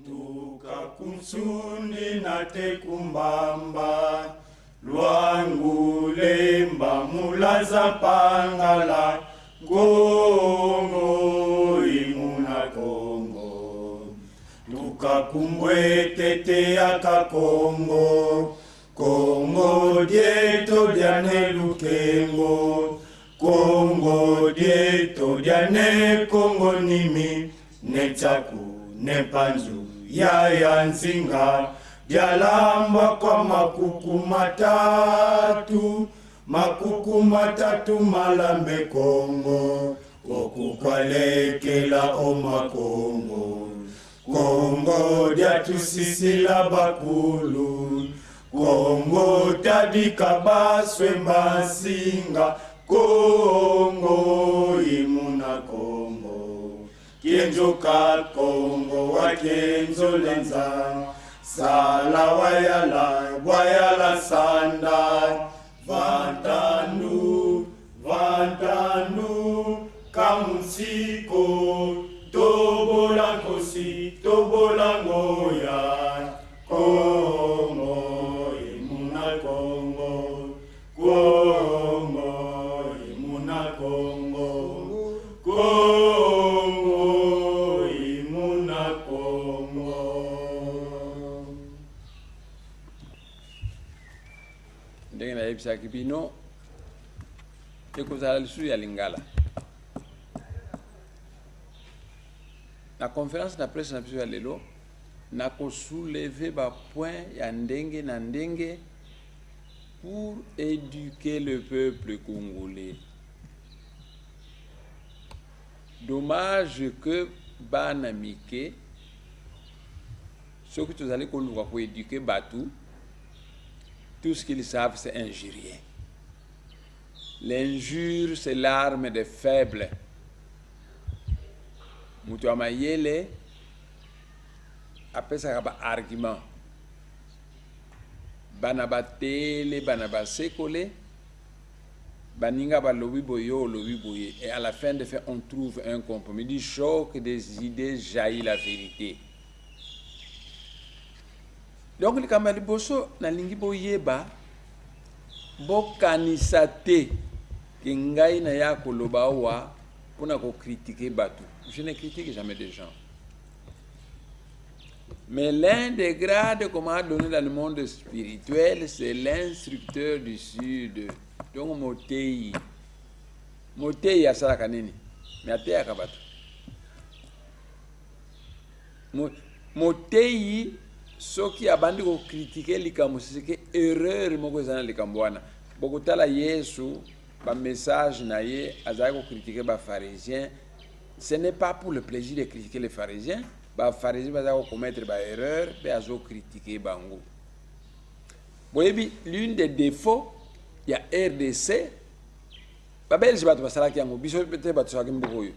Tuka kunsundi na te kumbamba lwangu lemba mulaza pangala Kongo imuna Kongo tuka kumbwe tete yaka Kongo Kongo dieto diane lukengo Kongo dieto diane Kongo nimi netsaku nepanzu yaya nzinga dialamba kwa makuku matatu makuku matatu malambe Kongo okukwalekela omakongo Kongo diatusisila bakulu Kongo tadika baswemba nsinga Kongo imuna Kongo Kienzoka Kongo wa kienzolenza Sala wayala wayala sanda Vantandu vantandu kamusiko tobola nkosi tobola ngoya Kongo imuna Kongo Kongo imuna Kongo Kongo imuna Kongo. Ndenge nayebisaki bino, ekozala lisusu ya lingala na conférence na presse na biso ya lelo. Nakosouleve bapoint ya ndenge na ndenge pour éduquer le peuple congolais. Dommage que bana mike, soki tozali koluka koéduquer bato, tout ce qu'ils savent, c'est injurier. L'injure, c'est l'arme des faibles. Moto ya mayele apesaka baargument. Bana batele, bana basekole, baninga balobi boye, yo olobi boye, et à la fin de fait on trouve un compromis. Du choc des idées jaillit la vérité. Donc likambo ya liboso nalingi boyeba, bokanisa te ke ngai naya koloba awa mpona kocritiquer bato. Je ne critique jamais des gens, mais l'un des grades qu'on m'a donné dans le monde spirituel, c'est l'instructeur du Sud. Donc motei, motei asalaka nini? Mais ateyaka bato. Motei soki abandi kocritiquer likambo, c'est que erreur moko eza na likambo wana. Bokotala Yesu, bamessage na ye, azalaki kocritiquer bapharisien. Ce n'est pas pour le plaisir de critiquer les pharisiens. Bapharisien baza kocommettre baerreur mpe azocritiquer bango. Boyebi, l'une des défauts ya RDC, Babelge bato basalaki yango, biso te bato tosalaki mboka oyo.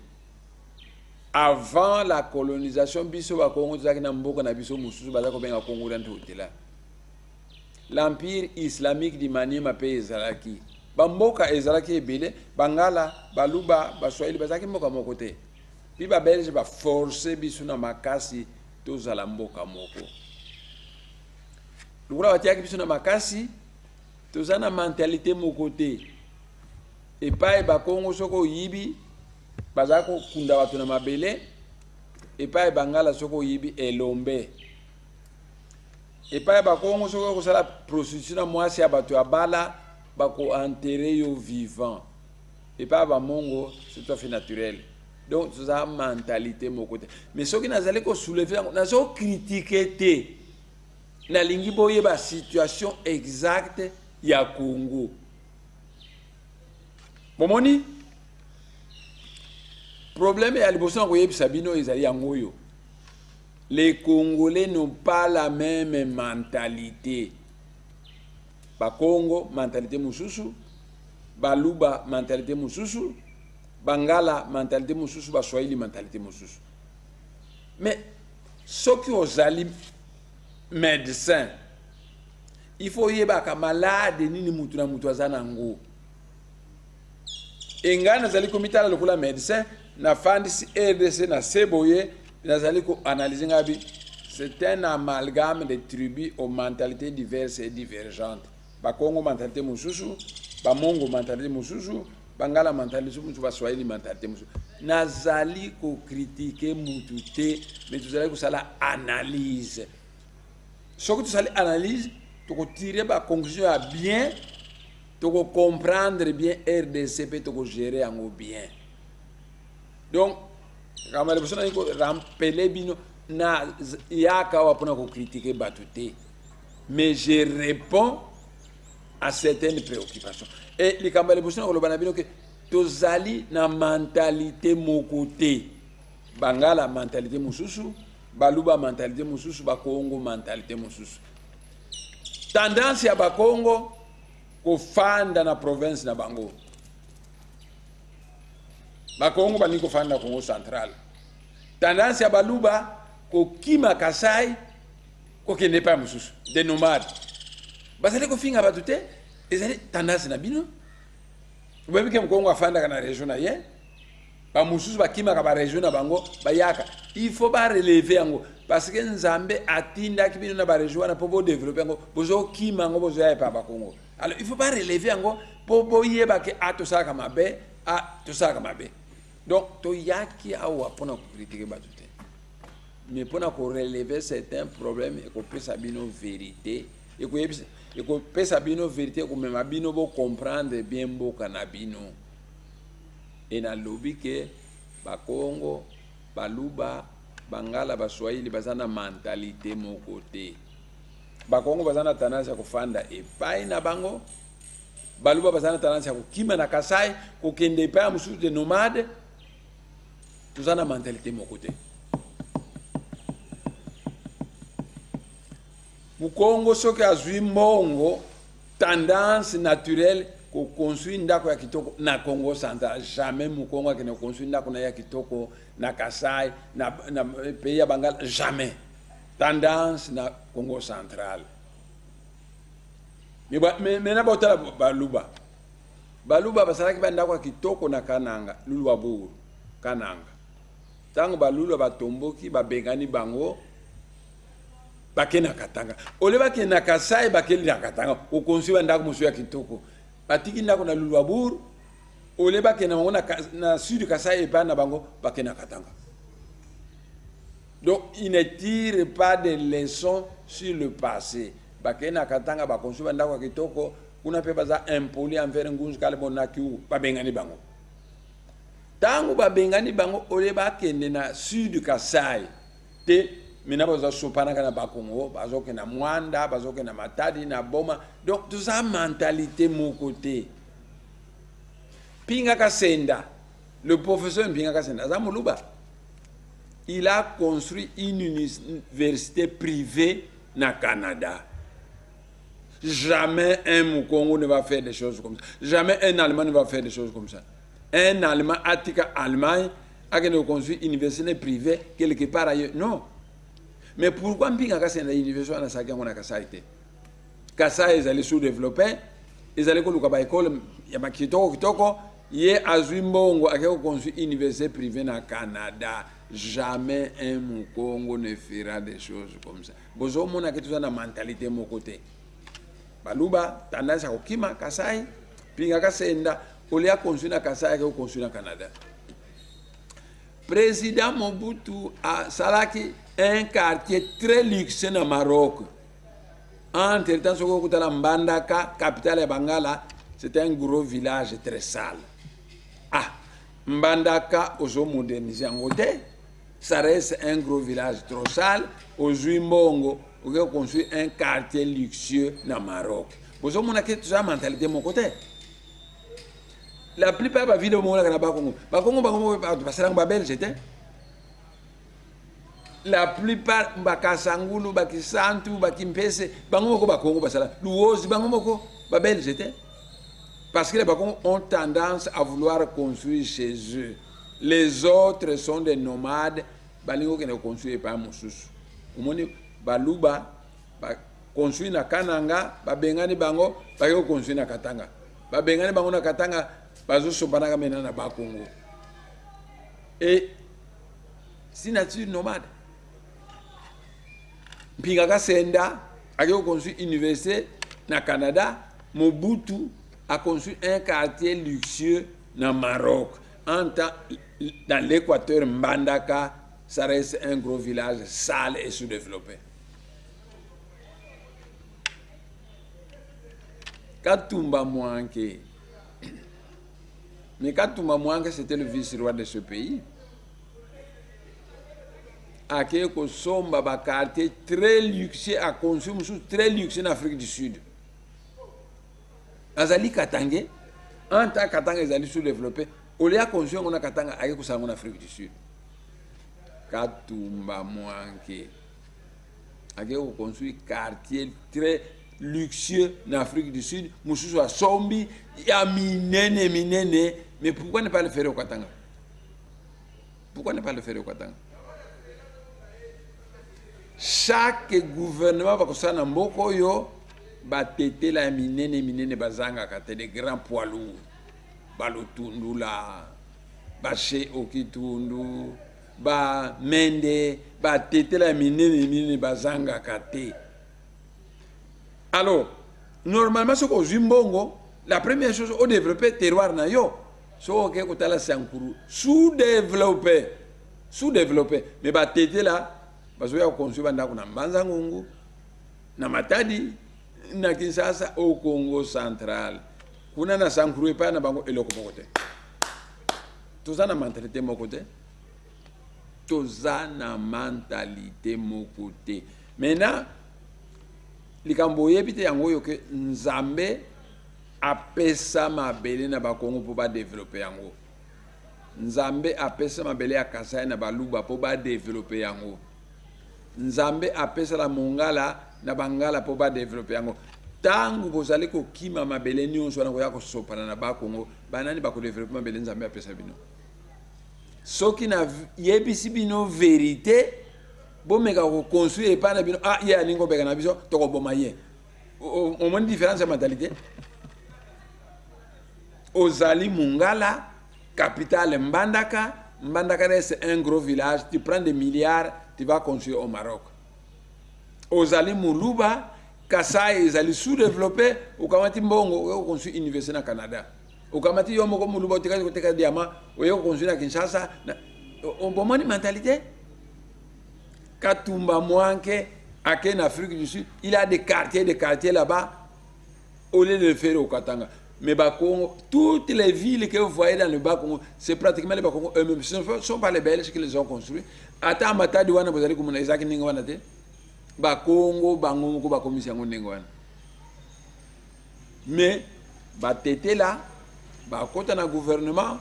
Avant la colonisation, biso Bakongo tozalaki na mboka na biso mosusu baza kobenga Kongo Ntotela. L'empire islamique du Maniema mpe ezalaki. Bamboka ezalaki ebele, Bangala, Baluba, Baswahili bazalaki mboka moko te. Mpi Babelge baforce biso na makasi tozala mboka moko. Lokola batiaki biso na makasi, toza na mentalité moko te. Epai Bakongo, soki oyibi, baza kokunda bato na mabele. Epai Bangala, soki oyibi, elombe. Epai Bakongo, soki okosala prostitution na mwasi ya bato ya bala, bakoenterrer yo vivant. Epai ya Bamongo, c'est tout à fait naturel. Donc toza mentalité moko te. Mais soki nazali kosoulever yango, nazocritiquer te, nalingi boyeba situation exacte ya Congo. Bomoni, problème ya liboso na koyebisa bino ezali yango oyo: les Congolais n'ont pas la même mentalité. Bakongo mentalité mosusu, Baluba mentalité mosusu, Bangala mentalité mosusu, Baswahili mentalité mosusu. Mais soki ozali médecin, il faut oyebaka malade nini mutu na mutu aza nango. E ngai nazali komitala lokola médecin, nafandisi RDC na se boye, nazali koanalyser. Ngai bi C'est un amalgame de tribus aux mentalités diverses et divergentes. Bakongo mentalité mosusu, bamongo mentalité mosusu, bangala mentalité mosusu, baswahili mentalité mosusu. Nazali kocritiquer mutu te, mais tozali kosala analyse. Soki tosali analyse, tokotirer baconclusion ya bien, tokocomprendre bien RDC mpe tokogérer yango bien. Donc kama liboso nani korappeler bino, na yaka awa mpona kocritiquer bato te, mais je réponds à certaines préoccupations. Et likambo ya liboso na koloba na bino ke tozali na mentalité moko te. Bangala mentalité mosusu, baluba mentalité mosusu, bakongo mentalité mosusu. Tendance ya bakongo kofanda na province na bango. Bakongo balingi kofanda na Congo Central. Tendance ya baluba kokima Kasai, kokende epai mosusu, des nomades. Bazali kofinga bato te, ezali tendance na bino. Oyebi ke mokongo afandaka na région na ye, bamosusu bakimaka barégion na bango, bayaka. Il faut barelever yango, parce que Nzambe atindaki bino na barégion wana mpo bodévelopper yango. Bozokima yango, bozoya epa bakongo. Alors il faut barelever yango mpo boyeba ke a tosalaka mabe, a tosalaka mabe. Donc toyaki awa mpona kocritiquer bato te, mais mpona korelever certains problèmes. Ekopesa bino vérité, ekoyebisa, ekopesa bino vérité, ekomema bino bocomprendre bien mboka na bino. E nalobi ke bakongo, baluba, bangala, baswahili baza na mentalité moko te. Bakongo baza na tendance ya kofanda epai na bango, baluba baza na tendance ya kokima na Kasai, kokende epai ya mosusu, de nomade. Toza na mentalité moko te. Mokongo soki azwi mbongo, tendance naturelle koconstruire ndako ya kitoko na Congo Central. Jamais mokongo akende koconstruire ndako na ye ya kitoko na Kasai, na pays ya bangala, jamais. Tendance na Congo Central. Me na botala baluba. Baluba basalaki bandako ya kitoko na Kananga, Luluabourg, Kananga. Ntango balula batomboki, babengani bango, bake na Katanga. Ole bakende na Kasai, bakende na Katanga koconstruire bandako mosusu ya kitoko. Batiki ndako na Luluabourg, ole bakende bango na sud Kasai epai na bango, bakende na Katanga. Donc il ne tire pas de leçons sur le passé. Bakende na Katanga, baconstruire bandako ya kitoko kuna mpe baza impoli envers Ngunzu Kalebo na Kiu, babengani bango. Ntango babengani bango, ole bakende na sud Kasai te, mina bazosopanaka na bakongo, bazokende na Mwanda, bazokende na Matadi, na Boma. Donc toza mentalité moko te. Mpinga Kasenda, le professeur Mpinga Kasenda aza moluba. Il a construit une université privée na Canada. Jamais un Mukongo ne va faire des choses comme ça. Jamais un Allemand ne va faire des choses comme ça. Un Allemand atika Allemagne akende construire université privée quelque part ailleurs. Non. Mais pourquoi Mpinga Kasenda université wana asalaki yango na Kasai te? Kasai ezali sous-développé, ezali koluka baécole ya bakitoko kitoko. Ye azwi mbongo, ake koconstruire université privée na Canada. Jamais un Mukongo ne fera des choses comme ça. Bozomona ke toza na mentalité moko te. Baluba tendance ya kokima Kasai. Mpinga Kasenda, olia construire na Kasai, ake koconstruire na Canada. Président Mobutu asalaki un quartier très luxe na Maroc. Entre temps, soki okutala Mbandaka, capitale ya bangala, c'est un gros village très sale. Ah, Mbandaka ozomoderniser yango te, ça reste un gros village trop sale. Ozwi mbongo, oke construire un quartier luxueux na Maroc. Bozomona ke toza mentalité moko te. La plupart baville omonaka na bakongo, bakongo bango bato basalanga, babelge te. La plupart, bakasangulu, bakisantu, bakimpese, bango moko bakongo basala. Luozi, bango moko babelge te, parce que les bakongo ont tendance à vouloir construire chez eux. Les autres sont des nomades, balingi kokende koconstruire epai mosusu. Omoni baluba baconstruire na Kananga, babengani bango, bake koconstruire na Katanga, babengani bango na Katanga, bazosopanaka mena na bakongo. Et si nature nomade. Mpinga Kasenda ake koconstruire université na Canada. Mobutu a construit un quartier luxueux na Maroc. En temps, dans l'Équateur, Mbandaka, ça reste un gros village sale et sous-développé. Katumba Mwanke. Mais Katumba Mwanke, c'était le vice-roi de ce pays. Ake kosomba ba quartier très luxueux, a construit mosusu très luxueux na Afrique du Sud. Azali Katangais, en tant Katanga ezali sous-développé, au lieu ya construire yango na Katanga, ake kosala yango na Afrique du Sud. Katumba Mwanke ake koconstruire quartier très luxueux na Afrique du Sud, mosusu asombi ya minene minene. Mais pourquoi ne pas le faire au Katanga? Pourquoi ne pas le faire au Katanga? Chaque gouvernement bakosala na mboka oyo, batetela ya minene minene bazangaka te, les grands poids lourds, balotundula, bashe okitundu, bamende, batetela ya minene minene bazangaka te. Alors normalement, soki ozwi mbongo, la première chose, odéveloppe terroir na yo. Soki okei kotala Sankuru, sous-développé, sous-développé, mais batetela bazoya koconstruire bandako na Mbanza Ngungu, na Matadi, na Kinshasa, au Congo Central. Kuna na Sankuru, epai na bango, eloko moko te. Toza na mentalité moko te, toza na mentalité moko te. Maintenant, likambo oyebi te, yango oyo ke Nzambe apesa mabele na Bakongo mpo badévelopper yango. Nzambe apesa mabele ya Kasai na Baluba mpo badévelopper yango. Nzambe apesala Mongala na Bangala mpo badévelopper yango. Ntango bozali kokima mabele nyonso wana koya kosopana na Bakongo, banani bakodévelopper mabele Nzambe apesa bino? Soki nayebisi bino vérité, bomeka koconstruire epai na bino. Ah, ye alingi kobeka na biso, tokoboma ye. Omoni différence ya mentalité? Ozali Mongala, capitale Mbandaka, Mbandaka reste un gros village, tu prends des milliards, tu vas construire au Maroc. Ozali Moluba, Kasai ezali sous-développé, okamati mbongo, oye koconstruire université na Canada. Okamati yo moko Moluba, otikali koteka diamant, oye koconstruire na Kinshasa. Bomoni mentalité? Katumba Mwanke ake na Afrique du Sud, il a des quartiers là-bas, au lieu de le faire au Katanga. Mais Bakongo, toutes les villes que vous voyez dans le Bas-Congo, c'est pratiquement les Bakongo eux-mêmes. Ce ne sont pas les Belges qui les ont construits. Ata Matadi wana bozali komona ezaki ndenge wana te. Bakongo bango moko bakomisi yango ndenge wana. Mais batetela bakota na gouvernement,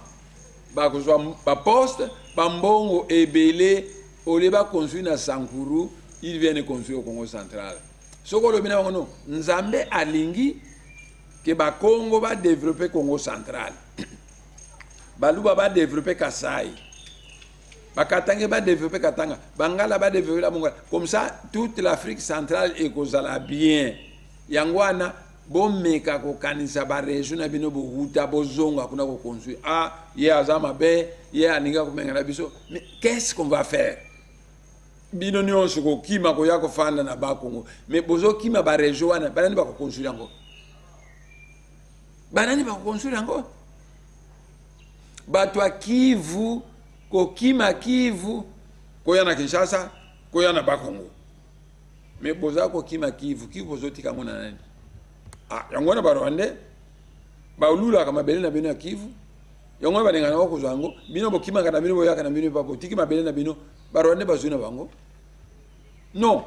bakozwa baposte, bambongo ebele, au lieu baconstruire na Sankuru, ils viennent construire au Congo Central. Soki olobi na bango no, Nzambe alingi ke Bakongo badévelopper Congo Central, Baluba badévelopper Kasai, Bakatangais badévelopper Katanga, Bangala badévelopper la Mongala, comme ça toute l'Afrique centrale ekozala bien. Yango wana bomeka kokanisa barégion na bino, bowuta, bozonga kuna koconstruire. Ah, ye aza mabe, ye alingi komenga na biso. Mais qu'est-ce qu'on va faire? Bino nyonso kokima koya kofanda na Bakongo, mais bozokima barégion wana, banani bakoconstruire yango? Banani bakoconstruire yango? Bato ya Kivu kokima Kivu koya na Kinshasa, koya na Bakongo, mais boza kokima Kivu. Kivu bozotika yango na nani? Ah, yango wana Barwandais balulaka mabele na bino ya Kivu. Yango wana balingaka nango kozwa yango. Bino bokimaka na bino, boyaka na bino epa, botiki mabele na bino, Barwandais bazwi na bango. Non,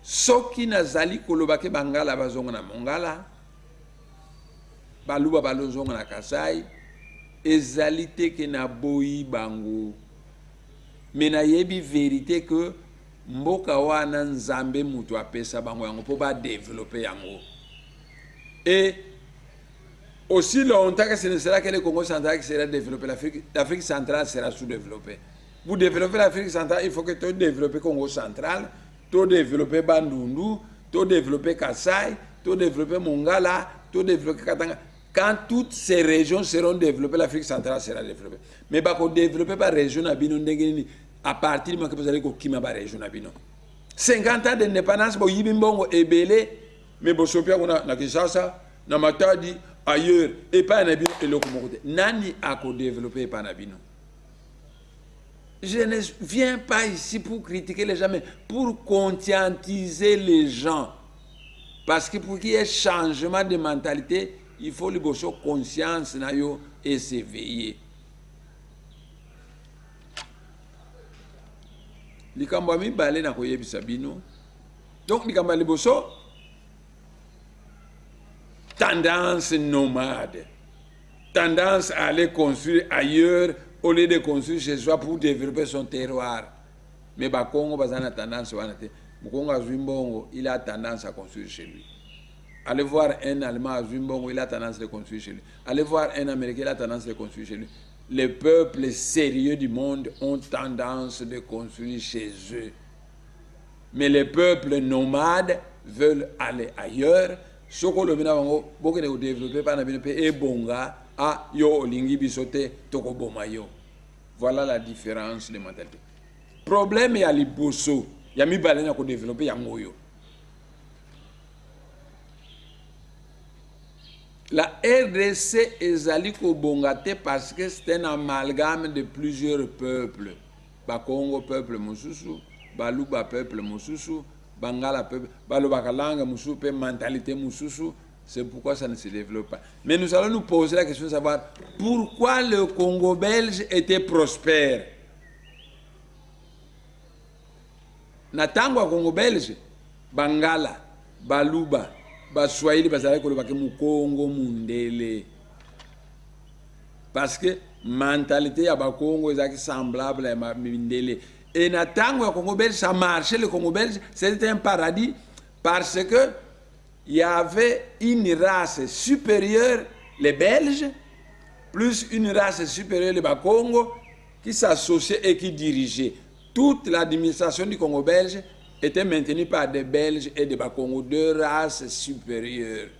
soki nazali koloba ke Bangala bazonga na Mongala, Baluba balozonga na Kasai, ezali te ke naboyi bango, mais nayebi vérité ke mboka wana Nzambe moto apesa bango yango mpo badévelopper yango. Et aussi longtemps que ce ne sera que le Congo Central qui sera développé, l'Afrique centrale sera sous-développée. Pour développer l'Afrique centrale, il faut que tu développes Congo Central, tu développes Bandundu, tu développes Kasai, tu développes Mongala, tu développes Katanga. Quand toutes ces régions seront développées, l'Afrique centrale sera développée. Mais bako développer par région na bino ndenge nini à partir du moment que vous allez kokima ba région na bino? 50 ans d'indépendance, boyibi mbongo ebele, mais bosopi yango na Kinshasa, na Matadi, ailleurs, epai na bino eloko moko te. Nani akodévelopper epai na bino? Je ne viens pas ici pour critiquer les gens, mais pour conscientiser les gens. Parce que pour qu'il y ait changement de mentalité, il faut liboso conscience na yo et s'éveiller. Likambo ya mibale na koyebisa bino. Donc likambo ya liboso, tendance nomade, tendance à aller construire ailleurs au lieu de construire chez soi pour développer son terroir. Mais Bakongo baza na tendance wana te. Mokongo azwi mbongo, il a tendance à construire chez lui. Allez voir un Allemand azwi mbongo, il a tendance de construire chez lui. Allez voir un Américain, il a tendance de construire chez lui. Les peuples sérieux du monde ont tendance de construire chez eux. Mais les peuples nomades veulent aller ailleurs. Soko olobi na bango bokende kodévelopper epai na bino mpe ebonga, a yo olingi biso te, tokoboma yo. Voilà la différence de mentalité. Problème ya liboso, ya mibale na kodévelopper yango oyo. La RDC ezali kobonga te parce que c'est un amalgame de plusieurs peuples. Bakongo peuple mosusu, Baluba peuple mosusu, Bangala peuple, balobaka langue mosusu mpe mentalité mosusu. C'est pourquoi ça ne se développe pas. Mais nous allons nous poser la question de savoir pourquoi le Congo belge était prospère. Na ntango ya Congo belge, Bangala, Baluba, Baswahili bazalaki kolobaki mokongo mundele, parce que mentalité ya Bakongo ezalaki semblable ya mindele. Et na ntango ya Congo belge, ça marchait. Le Congo belge, c'était un paradis, parce que il y avait une race supérieure, les Belges, plus une race supérieure, les Bakongo, qui s'associaient et qui dirigeaient. Toute l'administration du Congo belge était maintenue par des Belges et des Bakongo, deux races supérieures.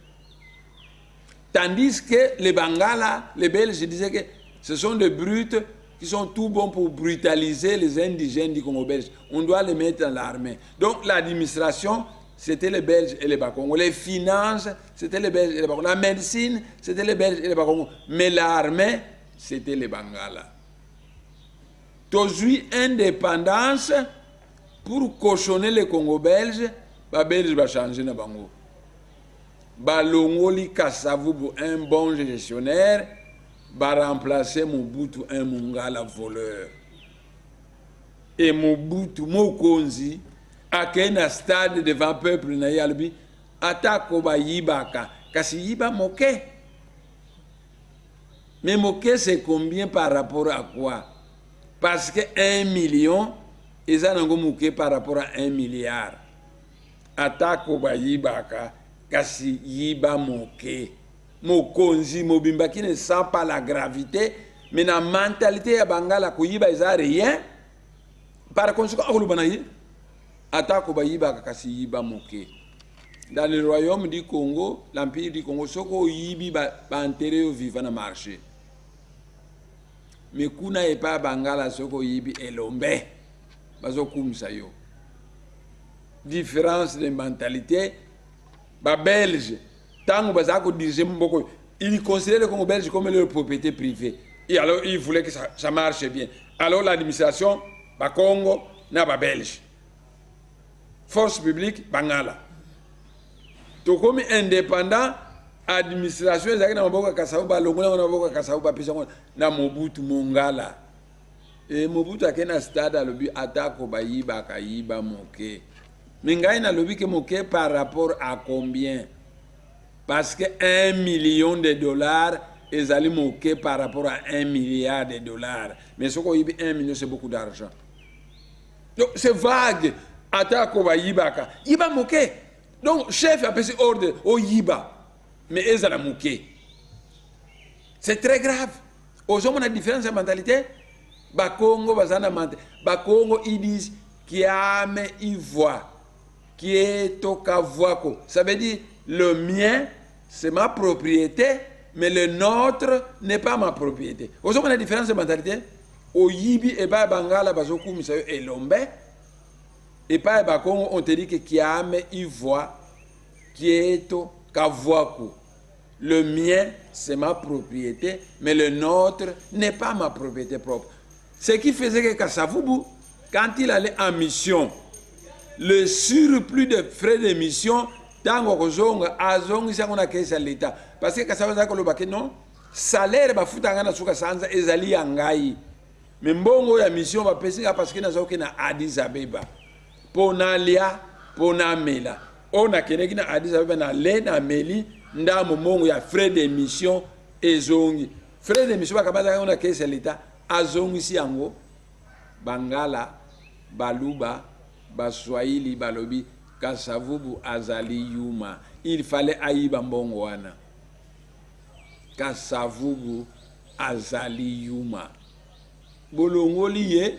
Tandis que les Bangala, les Belges disaient que ce sont des brutes qui sont tout bons pour brutaliser les indigènes du Congo belge. On doit les mettre dans l'armée. Donc l'administration, c'était les Belges et les Bakongo. Les finances, c'était les Belges et les Bakongo. La médecine, c'était les Belges et les Bakongo. Mais l'armée, c'était les Bangala. Tozwi indépendance pour cochonner le Congo belge, ba Belge ba changer na bango. Balongoli Kasavubu, un bon gestionnaire, ba remplacer Mobutu, un Mongala voleur. Et Mobutu mokonzi akei na stade devant peuple na ye, alobi atako bayibaka, kasi yiba moke. Mais moke, c'est combien par rapport à quoi? Parce que 1 million eza nango moke par rapport à 1 milliard. Atako bayibaka, kasi yiba moke. Mokonzi mobimba qui ne sent pas la gravité, mais na mentalité ya Bangala, koyiba eza rien. Par conséquent, akoloba na ye atako bayibaka, kasi yiba moke. Dans le royaume du Congo, l'empire du Congo, soki oyibi, baenterrer yo vivant na marché. Mais kuna epai ya Bangala, soki oyibi, elombe, bazokumisa yo. Différence de mentalité. Babelge, ntango bazala kodiriger mboka oyo, ils considéraient le Congo belge comme leur propriété privée et alors ils voulaient que ça marche bien. Alors l'administration, Bakongo na Babelge, force publique, Bangala. Tokomi indépendant, administration ezalaki na maboko ya Kasavubu, balongoli yango na maboko ya Kasavubu, bapesa yango na Mobutu Mongala. E Mobutu akei na stade, alobi atako bayibaka, yiba moke. Mais ngai nalobi ke moke par rapport à combien? Parce que 1 million de dollars ezali moke par rapport à 1 milliard de dollars. Mais soki oyibi 1 million, c'est beaucoup d'argent. Donc c'est vague. Atako bayibaka, yiba moke. Donc chef apesi ordre oyiba, mais ezala moke. C'est très grave. Ozomona différence ya mentalité. Bakongo baza na Bakongo, ils disent kiame ivoi kietoka voako. Ça veut dire: le mien, c'est ma propriété, mais le nôtre n'est pas ma propriété. Ozomona différence de mentalité. Oyibi epai ya Bangala, bazokumisa yo elombe. Epai ya Bakongo, on te dit que Kiame Ivwa Kieto Kavuaku. Le mien, c'est ma propriété, mais le nôtre n'est pas ma propriété propre. Ce qui faisait que Kasavubu, quand il allait en mission, le surplus de frais de mission, ntango akozonga, azongisi yango na caisse ya l'État. Parce que Kasavubu azalaki koloba ke non, salaire bafuta nga na suka sanza ezali ya ngai. Mais mbongo ya mission bapesi nga parce que nazalaki na Addis Abeba. Po nalia, po namela. Oyo nakendeki na Addis Abeba na le na meli ndambo mbongo ya frais de mission ezongi. Frais de mission bakamataka yango na caisse ya l'État, azongisi yango. Bangala, Baluba, Baswahili balobi Kasavubu azali yuma. Il fallait ayiba mbongo wana. Kasavubu azali yuma. Bolongoli ye,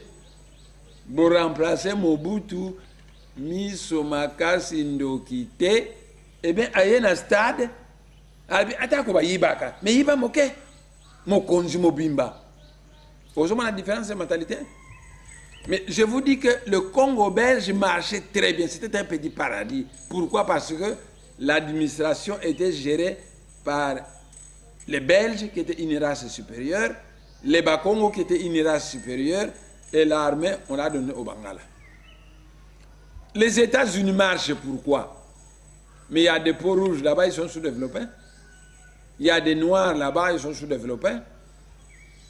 bo remplacer Mobutu, miso makasi ndoki te. Eh bien aye na stade, alobi atako bayibaka, mais yiba moke, mokonzi mobimba. Ozomona différence de mentalité? Mais je vous dis que le Congo belge marchait très bien, c'était un petit paradis. Pourquoi? Parce que l'administration était gérée par les Belges qui étaient une race supérieure, les Bakongo qui étaient une race supérieure, et l'armée, on l'a donnée au Bangala. Les États-Unis marchent, pourquoi? Mais il y a des peaux rouges là-bas, ils sont sous-développés. Il y a des noirs là-bas, ils sont sous-développés.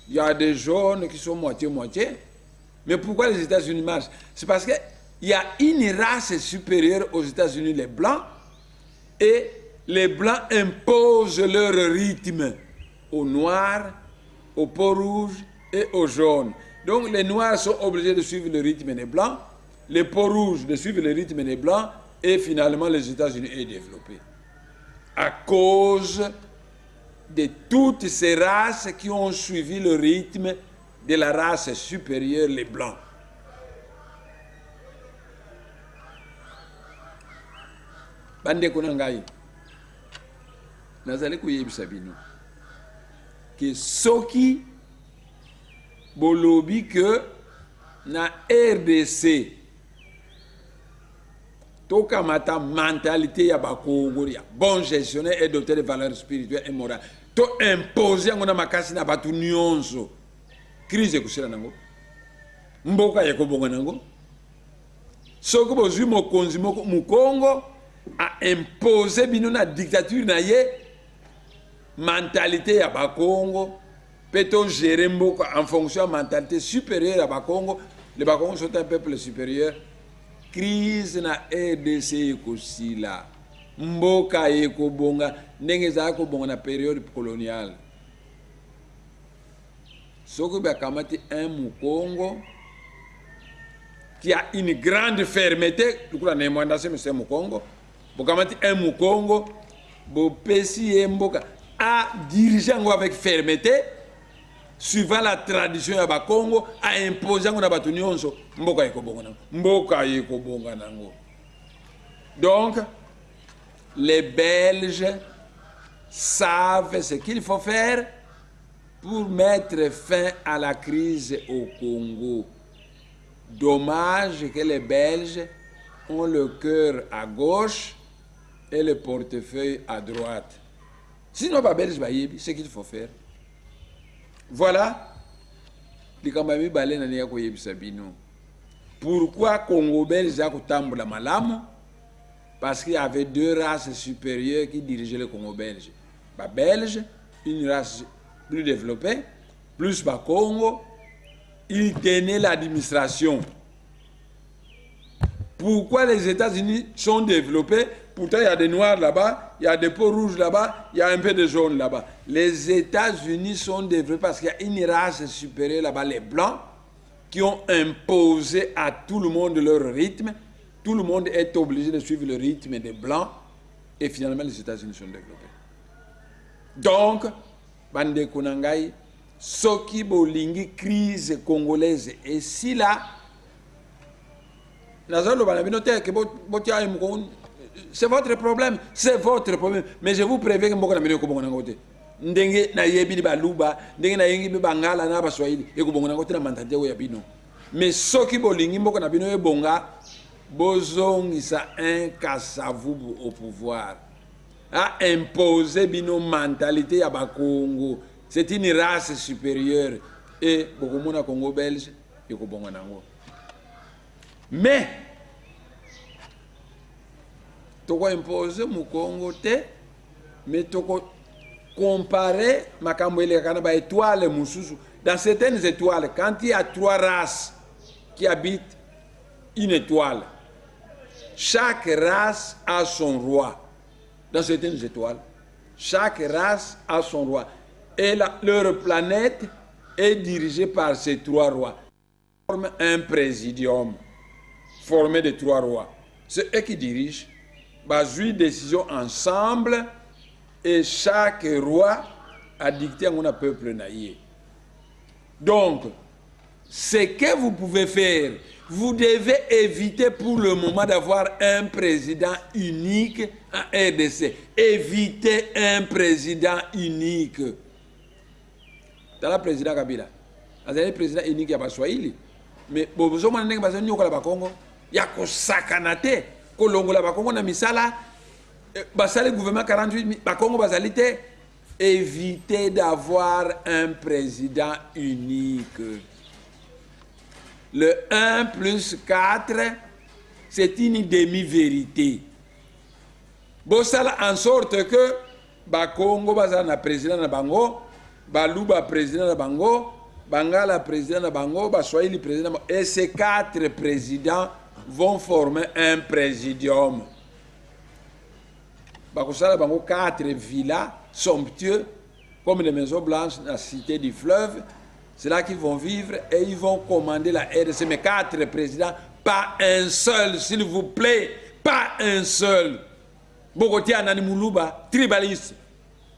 Il y a des jaunes qui sont moitié-moitié. Mais pourquoi les États-Unis marchent? C'est parce qu'il y a une race supérieure aux États-Unis, les Blancs, et les Blancs imposent leur rythme aux Noirs, aux peaux rouges et aux jaunes. Donc les Noirs sont obligés de suivre le rythme des Blancs, les peaux rouges de suivre le rythme des Blancs, et finalement les États-Unis est développé. À cause de toutes ces races qui ont suivi le rythme de la race supérieure, les Blancs. Bandeko na ngai, nazali koyebisa bino ke soki bolobi ke na RDC tokamata mentalité ya Bakongo ya bon gestionnaire et doté de valeurs spirituelles et morales, to imposer yango na makasi na bato nyonso, crise ekosila nango, mboka ekobonga nango. Soki bozwi mokonzi moko Mukongo a imposer bino na dictature na ye mentalité ya Bakongo, pe to gérer mboka en fonction ya mentalité supérieure ya Bakongo. Les Bakongo sont un peuple supérieur. Crise na RDC ekosila, mboka ekobonga ndenge ezalaki kobonga na période coloniale. Soki bakamati un Mukongo qui a une grande fermeté, lokola na Mwanda Nsemi, c'est Mukongo, bokamati un Mukongo, bopesi ye mboka, a dirigé yango avec fermeté, suivant la tradition ya Bakongo, a imposé yango na bato nyonso, mboka ekobonga nango, mboka ekobonga nango. Donc, les Belges savent ce qu'il faut faire pour mettre fin à la crise au Congo. Dommage que les Belges ont le cœur à gauche et le portefeuille à droite. Sinon, les Belges, ce qu'il faut faire. Voilà. Likambo ya mibale na ninga koyebisa bino. Pourquoi Congo belge a kotambola malamu? Parce qu'il y avait deux races supérieures qui dirigeaient le Congo belge. Ba Belge, une race plus développée, plus ba Congo, ils tenaient l'administration. Pourquoi les États-Unis sont développés? Pourtant, il y a des Noirs là-bas, il y a des peaux rouges là-bas, il y a un peu de jaune là-bas. Les États-Unis sont développés parce qu'il y a une race supérieure là-bas, les Blancs, qui ont imposé à tout le monde leur rythme. Tout le monde est obligé de suivre le rythme des Blancs. Et finalement, les États-Unis sont développés. Donc, bandeko na ngai, soki bolingi crise congolaise esila, nazaloba na bino te ke botia ye moko, c'est votre problème, c'est votre problème. Mais je vous préviens que mboka na bino ekobonga nango te. Ndenge nayebi baluba, ndenge nayebi bangala na baswahili, ekobonga nango te na mentalité oyo ya bino. Mais soki bolingi mboka na bino ebonga, Bozongisa un Kasavubu au pouvoir. A imposer bino mentalité ya ba Kongo. C'est une race supérieure et bokomona Congo belge ekobonga nango. Mais toko imposer mukongo te mais toko comparer makambo elekaka na ba étoiles mosusu. Dans certaines étoiles, quand il y a trois races qui habitent une étoile, chaque race a son roi. Dans certaines étoiles, chaque race a son roi. Et leur planète est dirigée par ces trois rois. Forme un présidium formé de trois rois. C'est eux qui dirigent. Bazui décision ensemble et chaque roi a dicté à mon peuple naïe. Donc, ce que vous pouvez faire, vous devez éviter pour le moment d'avoir un président unique en RDC. Évitez un président unique. Dans la président Kabila, azali président unique ya Baswahili. Mais bozomona ndenge bazali nyokola Bakongo, ya kosakana te, kolongola Bakongo na misala, basali gouvernement 48, Bakongo bazali te. Évitez d'avoir un président unique. Le 1 plus 4, c'est une demi-vérité. Bosala en sorte que Bakongo bazala na président na bango, Baluba président na bango, Bangala président na bango, Baswahili président na bango. Et ces 4 présidents vont former un présidium. Bakosala bango 4 villas somptueux comme les maisons blanches dans la cité du fleuve. C'est là qu'ils vont vivre et ils vont commander la RDC. Mais 4 présidents, pas un seul, s'il vous plaît, pas un seul. Bokotia nani Muluba, tribaliste.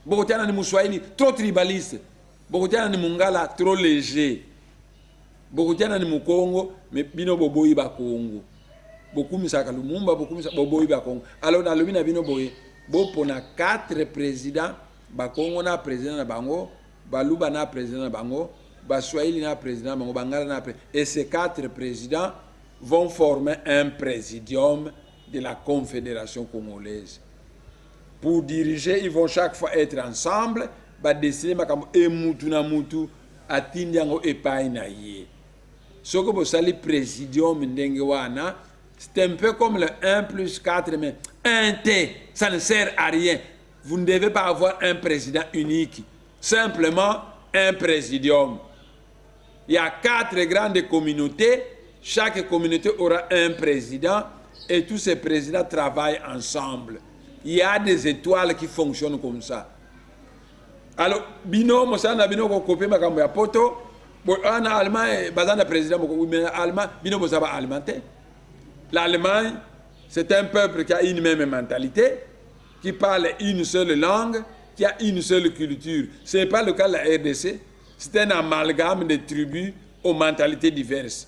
Bokotia nani Muswahili, trop tribaliste. Bokotia nani Mungala, trop léger. Bokotia nani Mukongo, mais bino boboyi ba Kongo. Bokumisaka Lumumba, bokumisa boboyi ba Kongo. Alors dans le bino bino boye, bopona 4 présidents, ba Kongo na président na bango, Baluba na président na bango, Baswahili na président na bango, Bangala na président. Et ces 4 présidents vont former un présidium de la Confédération congolaise. Pour diriger, ils vont chaque fois être ensemble, ba décider makambo e mutu na mutu atindi yango epai na ye. Soko bosali présidium ndenge wana, c'est un peu comme le 1 plus 4, mais 1 T, ça ne sert à rien. Vous ne devez pas avoir un président unique, simplement un présidium. Il y a 4 grandes communautés, chaque communauté aura un président et tous ces présidents travaillent ensemble. Il y a des étoiles qui fonctionnent comme ça. Alors, bino, mosana bino ko copier makambo ya poto, bo ana Allemagne, bazana président moko, mais Allemagne, bino bozaba alimenter. L'Allemagne, c'est un peuple qui a une même mentalité, qui parle une seule langue, qui a une seule culture. Ce n'est pas le cas de la RDC. C'est un amalgame de tribus aux mentalités diverses.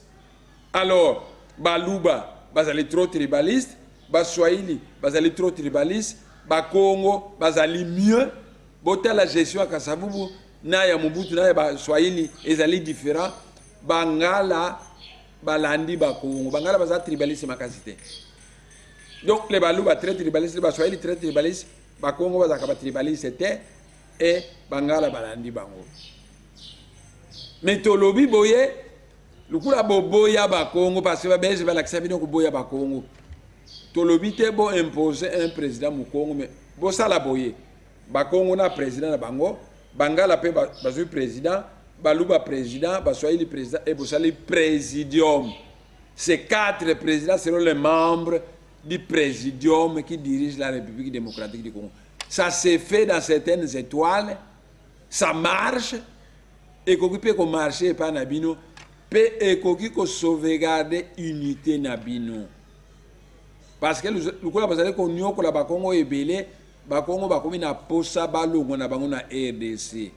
Alors, Baluba, bazali trop tribaliste, Baswahili, bazali trop tribaliste, Bakongo, bazali mieux. Bota la gestion à Kasavubu, na ya Mobutu, na ya Baswahili, ezali différent. Bangala, balandi Bakongo. Bangala baza tribaliste makasi te. Donc les Baluba très tribalistes, les Baswahili très tribalistes, Bakongo bazaka ba tribaliste te et Bangala balandi bango. Mais tolobi boye lukula boboya Bakongo parce que ba Belge balakisa bino koboya Bakongo. Tolobi te bo imposer un président Mukongo mais bosala boye. Bakongo na président na bango, Bangala pe bazui président, Baluba président, Baswahili président et bosali présidium. Ces 4 présidents seront les membres du présidium qui dirige la République démocratique du Congo. Ça s'est fait dans certaines étoiles, ça marche, et ekoki pe ko marcher pa na bino, pe ekoki ko sauvegarder unité na bino. Parce que lokola bazali konyokola Bakongo ebele, Bakongo bakomi na posa balongo na bango na RDC.